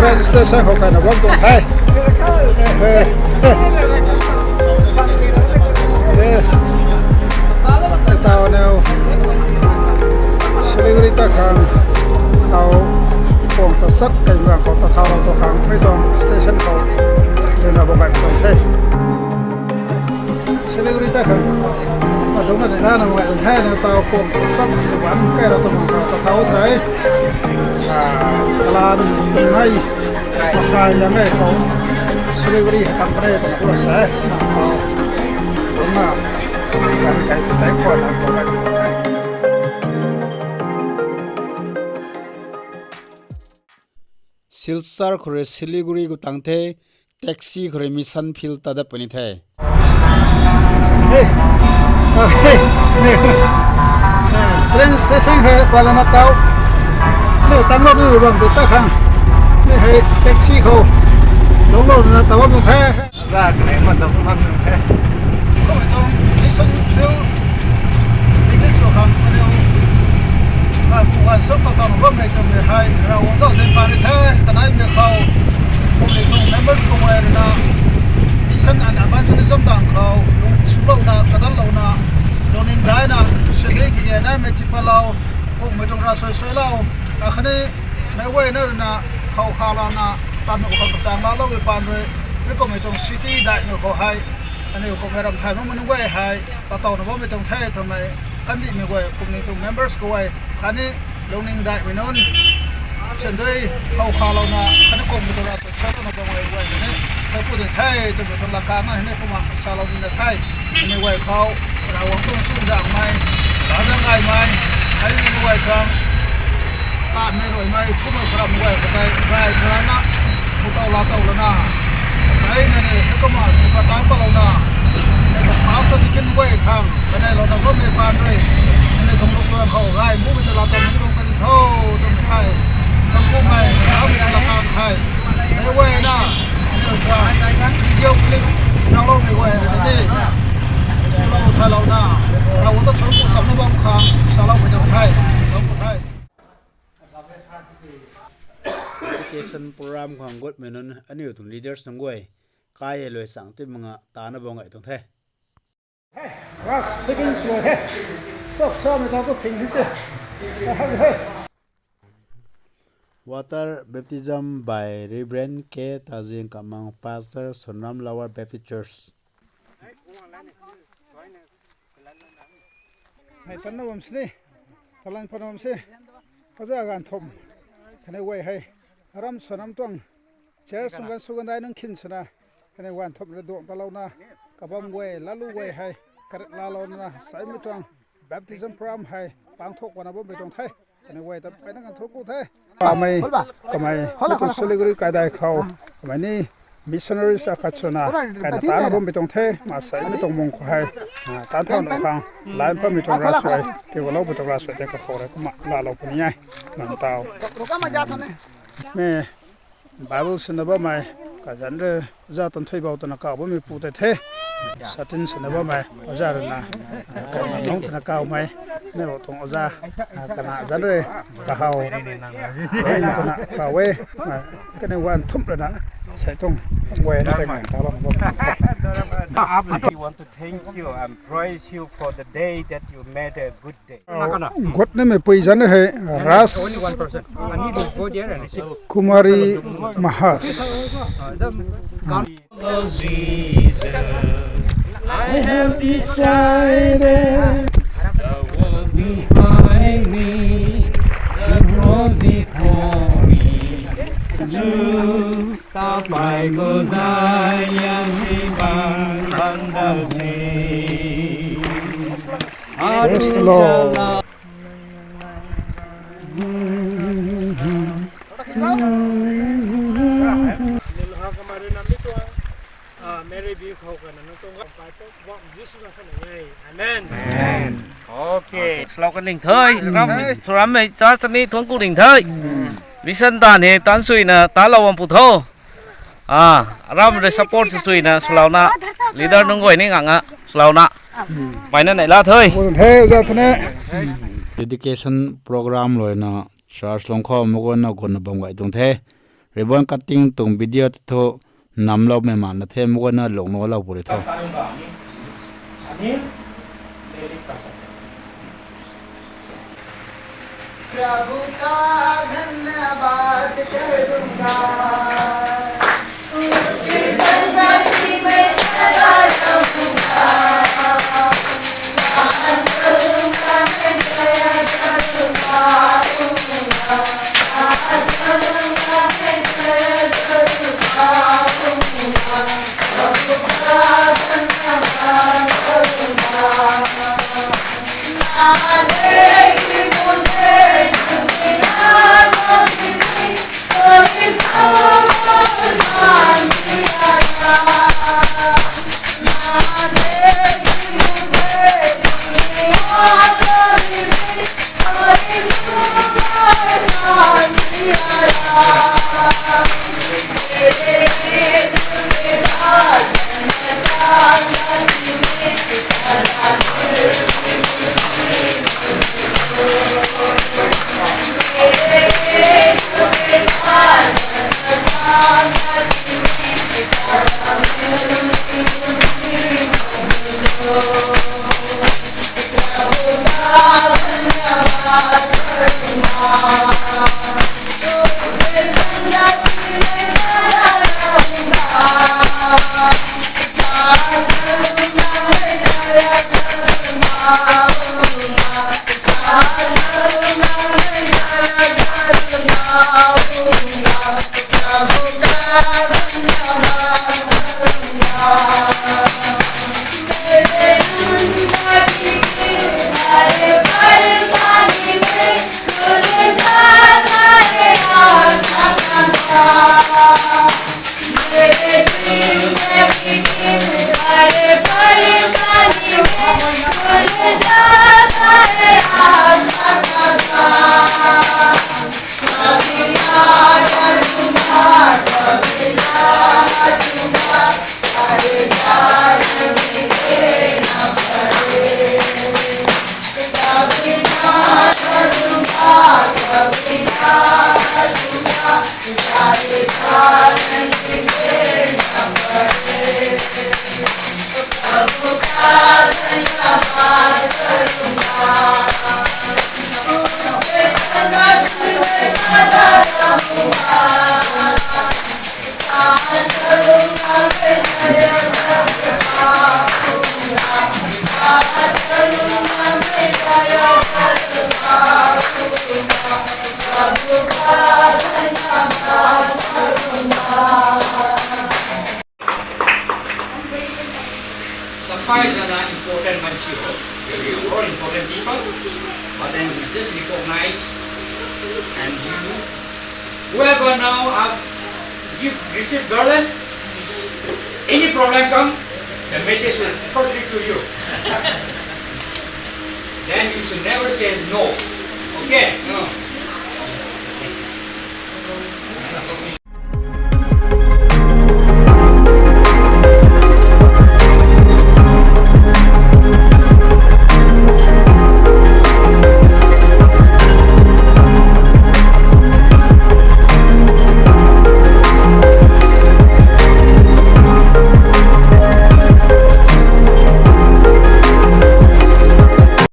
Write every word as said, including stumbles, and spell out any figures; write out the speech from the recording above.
Train station khou kaina bam tuang the. Eh, eh. Eh, eh. Tau neu. Siliguri ta khang. Tau pang ta sat kai mak khou ta thau rau ta khang. Mei tuang station khou. Dena bam kai tuang the. Siliguri ta khang. Adung na dena na bam kai tuang the. Na tau pang ta sat se wan kai rau ta bam khou ta thau the. Ah, kalan nai. Makhai lam e khou Siliguri hei tam pare twna khou sa e. Kumna kan kai kai khou na khou kai kai. Silchar khou rui Siliguri gu tang the, taxi khou rui mission field ta dat puni the. Train station hei kuala na tau. Ni tang lou ni bam tu ta khang. Ni hei taxi khou. Lung lou na tau bam the. Za kane ma tau bam the. Khou tuang mission field. Ni chen so khang ma liu. Ka pu ka sop ta tau bam mei tuang mei hei. Rau zau zin pa ni the. Kanai mei khou. Kum ni tuang members khou mei rui na. Mission and evangelism tang khou, lung swlou na, kadan lou na, lungning dai na, sini ki e nai mei chi pa lou, kung mei tuang ra sui sui lou, akhatni mei guay na rui na, khou kha lou na, tan nuh khang kachang la lou e pan rui, mei kum mei tuang city dai nuh khou hei, aniu kum mei ram thai ma manu guay hei, ta tau na bam mei tuang the, thamei, kandih mei guay, kum ni tuang members khou hei, khatni, lungning dai mei nunc, sandui, khou kha lou na, khatni kum mei tuang ra, Sa tana bam guay guay ni, ta pu ding the, twmei tuang lakang na hei ni kumna salou ni na the. Ni guay khou, Ravguangc tuang chwn zangmei, ravzang gaymei, hei ni guay khang, tatmei ruimei, kumna karam guay khou tei, gay karana, pu tau la tau lana, sai na ni, hei kumna, tipa tan palou na, ni ka pastor tikin guay khang, kanei lou na bammei pan rui, ni tuang luk luang khou gay, mumei ta la tau ni bam kani tho, twmei hei, kan kumei, ravmei ta lakang hei. Hei guay na, aniu ta, video clip, zauloumei guay na ni, swlou thailou na, Ravguangc ta thuanc ku sam na bam khang, saloumei tuang the, bam khou the. Education program khang gutmei nunc, aniu tuang leaders nunc guay, kai e luai sang ti manga, ta na bam gay tuang the. Hey, ras, picking slow, hey. Sap, sap, mei tau tu ping hi se. Hey, hey, hey. Water baptism by Reverend K Tazing Kamang, Pastor, Sonram Lower Baptist Church. Hei, tan na bam sini. Talan pan bam si. Paza gan thum. Kane wei hei. Ram Sonram tuang. Church sung gan sung gan dai nung khin swna. Kane wan thum rui duang talou na. Kabam guay, lalu guay hei. Karet lalou na. Sai mei tuang. Baptism program hei. Pang thok wana bam mei tuang the. Kane guay ta peyna kan thok ku the. Kamei, kamei, mei tuang Siliguri kaidai khou. Kamei ni missionary sa khat swna. Kaina tana bam mei tuang the. Ma sai mei tuang mung khou hei. Ah, tan thau na khang. Line pa mei tuang ra suai. Te walou mei tuang ra suai. Te kakhou rui kumna lalou puni e. Nang tau. Me Bible swna bammei, kazanc rui, oja tan thui bou twna kaw bammei pu tei the. Satin swna bammei, oja rui na, ah, kazanc nung twna kawmei, ne bou tuang oja, ah, kana zanc rui, kahaw, rui twna kaw e, ah, kane wan thum rui na, sai tuang, guay na tei ngang ta lou bam. We want to thank you and praise you for the day that you made a good Gut na mei pui zanc hei Ras Kumari Mahas. Jesus, I have decided the world behind me, the cross before me. Tapai ko dai yang hei bang bang da se. Yes, Lord. Amen. Okay. Slow kan ding the. Ram, ram mei church ni thuanc ku ding the. Mission tan hei tan suina ta lou bam pu tho. Ah, ram rui support sw suina swlouna leader nunc guay ni ngangna swlouna. Paina nei la the. Bun the, oja the ne. Dedication program luina church lung khou mei guayna gunna bam gay tuang the. Ribbon cutting tuang video tei thu namloumei mana the, mei guayna lungc nuhlou puni tho. प्रभु का धन्यवाद करूंगा, उसकी संगति में सदा रहूंगा। Sapai zana important man si ho. They are all important people. But then we just recognize and you, whoever now have you receive garland, any problem come, the message will first reach to you. Then you should never say no. Okay? No.